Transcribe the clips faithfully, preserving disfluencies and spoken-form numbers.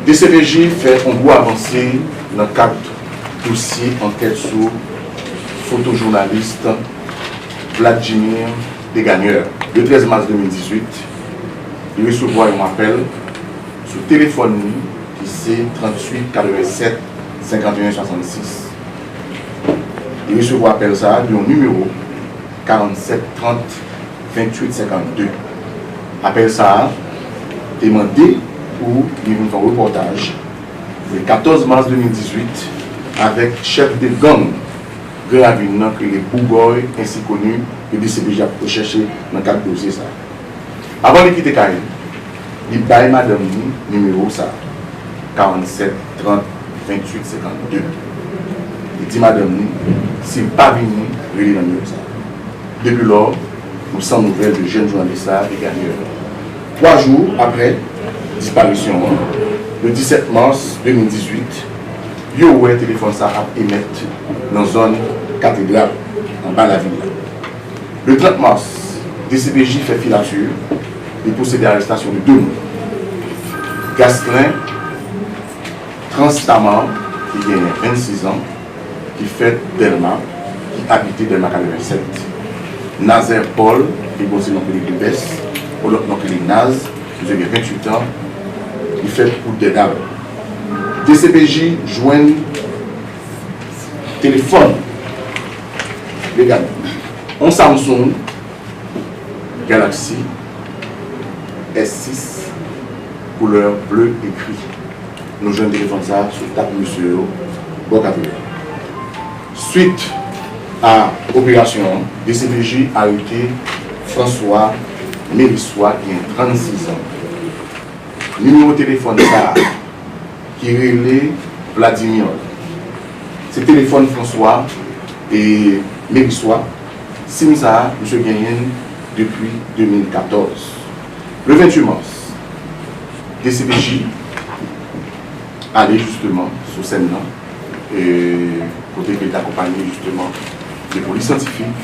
D C P J fè yon gwo avanse nan kad dosye ankèt sou fotojounalis Vladjimir Degagneur. Le trèz mas de mil dizuit, li resevwa yon apèl sou telefòn li ki se tranntuit katrevennsèt senkanteyen swasannsis. Li resevwa apèl sa a de yon nimewo karannsèt trant venntuit senkannde. Apèl sa a te mande pou li vin fè yon repòtaj le katòz mas de mil dizuit avèk chèf de gang Gran Ravin nan ki rele Bougòy, ensi koni ke D C P J ap rechèche nan kad dosye sa a. Avan li kite kay li, li bay madanm li nimewo sa a, karannsèt trant venntuit senkannde. Li di madanm li, si l pa vini, rele nan nimewo sa a. Depi lò, nou san nouvèl de jèn jounalis sa a, Degagneur. Twa jou apre disparisyon an, le disèt mas de mil dizuit, yo wè telefòn sa a ap emèt nan zòn Katedral, anba lavil la. Le trant mas, D C P J fè filatè, li pwosede a arestasyon de de moun. Gaslin Transtamar, ki genyen vennsis an, ki fèt Dèlma, ki abite Dèlma katrevennsèt. Nazaire Paul, ki gen yon ti non ki rele Depès, yon lòt non ki rele Naz, misye gen venntuit an, ki fèt wout Dèdal. D C P J jwenn telefòn legal, yon Samsung Galaxy S sis koulè ble ekri. Nou jwenn telefòn sa a sou tab mesye yo bò Katedral. Swit a operasyon an, D C P J arete François Mélissois, ki gen trannsis an. Nimewo telefòn sa a ki rele Vladimir. Se telefòn François e Mélissois. Sim sa a, misye genyen l depi de mil katòz. Le venntuit mas, D C P J ale jisteman sou sèn nan, e kote ke l t akonpaye jisteman de polis syantifik,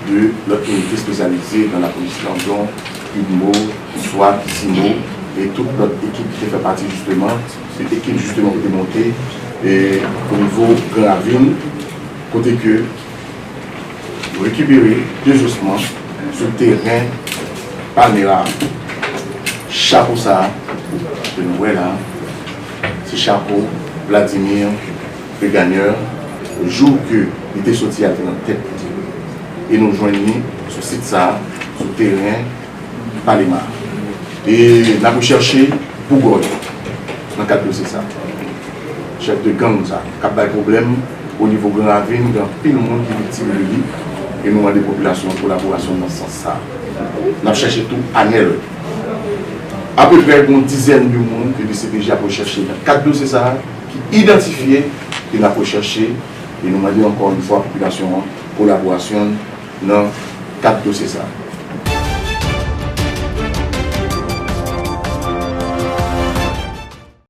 de lòt inite espesyalize nan lapolis Landon, UDMO, swat, CIMO, e tout lòt ekip ki te fè pati jisteman, se ekip jisteman ki te monte e o nivo Gran Ravin, kote ke nou rekipere dezosman sou teren Palmera. Chapo sa a ke nou wè la, se chapo Vladimir Degagneur, jou ke li te soti a, li te nan tèt li. E nou jwenn li sou sit sa a, sou teren Palmera. E n ap rechèche Bougòy nan kad dosye sa. Chèf de gang sa, k ap bay pwoblèm o nivo Gran Ravin, gen anpil moun ki viktim de li, e nou mande popilasyon an kolaborasyon nan sans sa. N ap chèche tou Anèl. Apeprè, gen yon dizèn de moun ke D C P J ap rechèche nan kad dosye sa, ki idantifye, ke n ap rechèche, e nou mande ankò yon fwa popilasyon an kolaborasyon nan kad dosye sa.